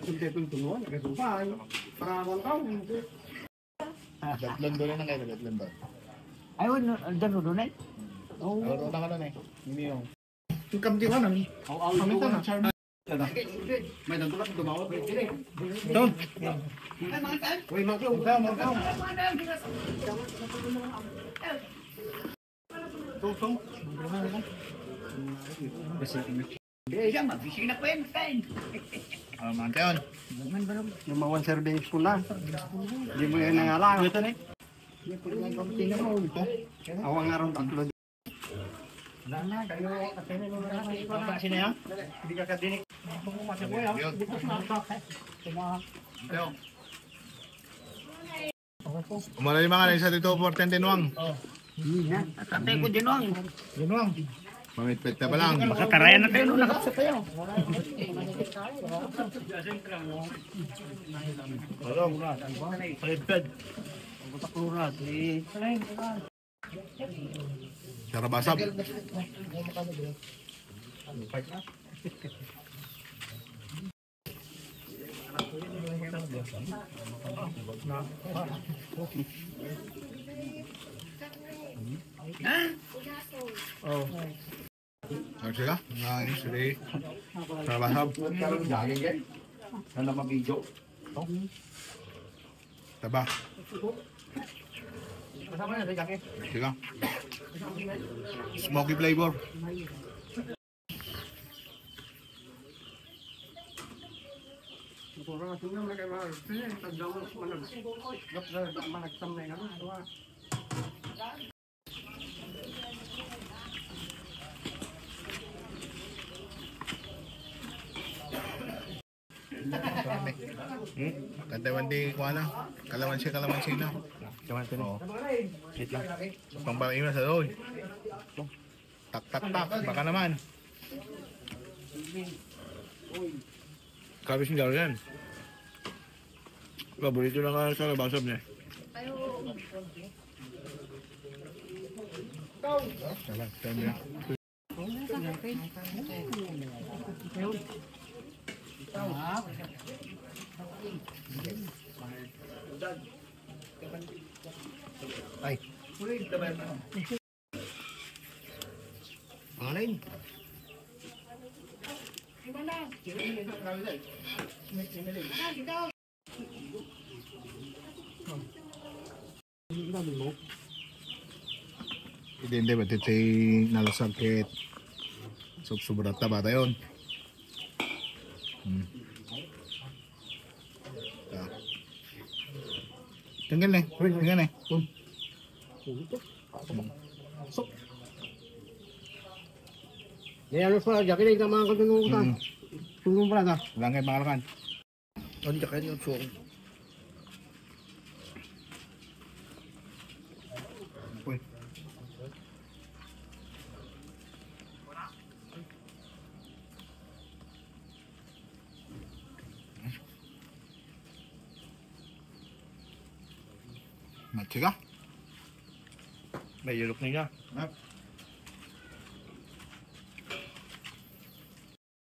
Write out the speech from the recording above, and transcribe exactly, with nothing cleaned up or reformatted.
Hindi ko yung tunuan, nagkasumpay. Para akong tao, hindi. Datlon doon na kayo, datlon doon. Ay, wala, andyan doon eh. Oo. Ano na ka doon eh? Hindi yung. Yung kamdi ko nang. Aw, aw, kami yung sana. Charm. May nagtulak, dumawa, pwede rin. Doon. Uy, magkaw, magkaw, magkaw. Tung, tung. Basta ini. Hindi, siya, magising na po yan, kain. Ah, mantiyon. Yung mga one serving spoon na. Hindi mo yan nangalang. Ito na eh. Awa nga ron, tatlo. Wala na, kayo, kasi na yung mga. Basta sino yan? Hindi ka kadinig. Yun. Bukas na. Mantiyon. Umalay mga na isa dito, fourteen din, Wang. Tatay ko din, Wang. Din, Wang. Pamitpit ka pa lang. Makakarayan na tayo nung nakapsa tayo. Five bed. Tarabasab. Oh. Ano sila? Nga, ano sila? Tarabasab. Ano na video? Taba. Sila. Smoky flavor. Hmm? Kanta man di kuha na. Kalamansi, kalamansi na. Kalamansi na. Oo. Wait lang. Pang ba, iwas, oy. Tak, tak, tak. Baka naman. Kabis ni Darian. Paborito na nga sa labasab niya. Salam, salam niya. Ay. Pangalay. Hindi, hindi. Ba't ito'y nalasag kahit sub-, sobra taba tayo? Hmm. Ah. Tanggal na eh. Tanggal na eh. May ano sa, jacket ay tama ang katulungan. Hmm. Tulong pala ka. Langit, mga lakan. Ano ka kayo, so? Uy. Matsiga? May yulok na niya. Ha?